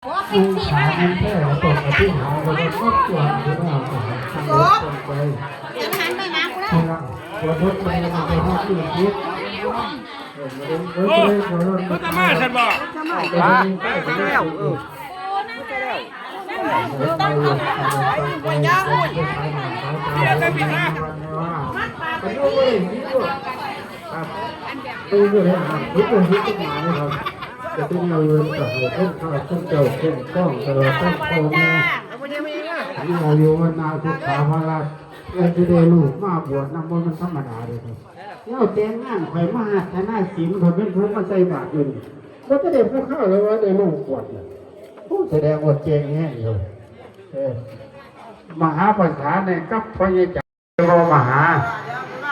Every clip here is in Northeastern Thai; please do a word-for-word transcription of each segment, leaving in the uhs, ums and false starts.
ผู้ขามันแท้ตกกับที่หาเราก็ทบทวนดูว่าจะหาทางลดลงไป จะหันไปหากูนะ เวลาปวดรถไปมันไปห้องอื่นคิด โอ้ พุทธมาฉันบอก ไปแล้ว เออ ต้องเอาไปไว้ เดี๋ยวจะมีนะ ไปด้วย ครับ ไปด้วย ครับ ทุกคนทุกคนมานะครับ จะเป็นเราเงินกับเราต้นข้าวต้นเจ้าต้นต้องตลอดต้นพ่อแม่ อายุวันนาสุขาพละ เพื่อจะได้ลูกมาบวชนำ ว่ามันธรรมดาเลยครับ เราแต่งงานข่อยมาหาทนายศิลป์ ข่อยเป็นผู้มาใส่บาตรอยู่นี่ ก็จะได้ผู้เข้าแล้วว่าได้ลูกบวชเนี่ย ผู้แสดงว่าเก่งแห้งอยู่ เออ มหาปัญหาเนี่ยกับพระยาจารย์ บ่มาหา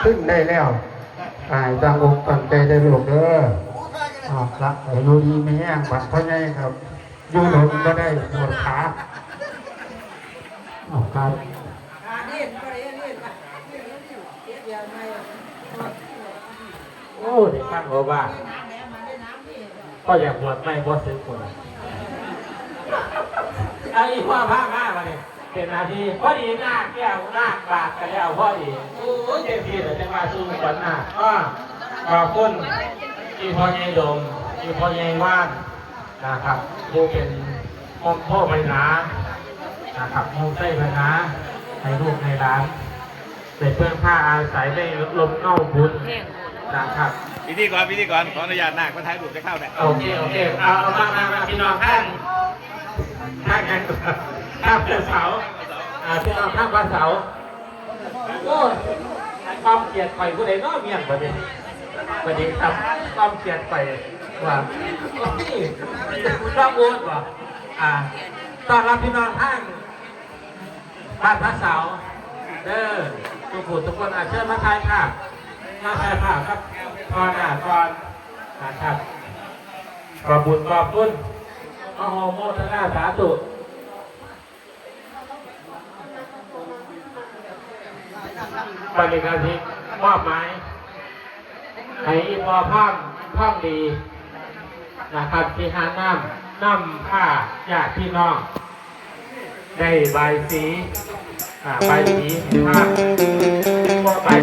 ขึ้นได้แล้ว อ่า ตั้งอกตั้งใจได้ลูกเด้อ อ่า ละ อายุดีมีแห้ง บัดพ่อใหญ่ครับ อยู่หลงบ่ได้ ปวดขา เอาครับ โอ้ ได้ฟังบ่ว่า ก็อยากบวชไม่บ่ซื้อคน เอาอีพ่อพามาบัดนี้ เป็นหน้าที่ พอดีนาคแก้วนาคบาทกันแล้วพอดี โอ้ย จังซี่แหละจังว่าสู้กันนาค อ้อ ขอบคุณ อีพ่อใหญ่ดม อีพ่อใหญ่ว่าน นะครับ ผู้เป็นโฮมโพธิ์ไพนา นะครับ โฮมไส้ไพนา ให้ลูกให้หลาน ได้เพิ่งพาอาศัยได้ลมเง่าบุญ นะครับ พิธีกร พิธีกร ขออนุญาตนาคมาถ่ายรูปจะเข้าเนี่ย โอเค โอเค เอา เอามา มา มา พี่น้องข้าง ข้างกัน ข้างเสา อ่า พี่น้องข้างบ้านเสา โอ้ย ความเกลียดไปผู้ใดเนาะเมียงบัดนี้ สวัสดีครับ ความเกลียดไปว่า นี่ คุณต้องโอนบ่ อ่า ต้อนรับพี่น้องข้าง บ้านพระเสา เด้อ ทุกผู้ทุกคน อาเชิญมาถ่ายภาพ มาถ่ายภาพครับ พ่อหน้าก่อน นะครับ ขอบบุญขอบคุณ อนุโมทนาสาธุ ปริกาสิมอบหมาย ให้อีพ่อพร้อมพร้อมดี นะครับ ที่หาน้ำ นำพาญาติพี่น้อง ได้ใบายสี อ่า ใบายสี พา ใบาย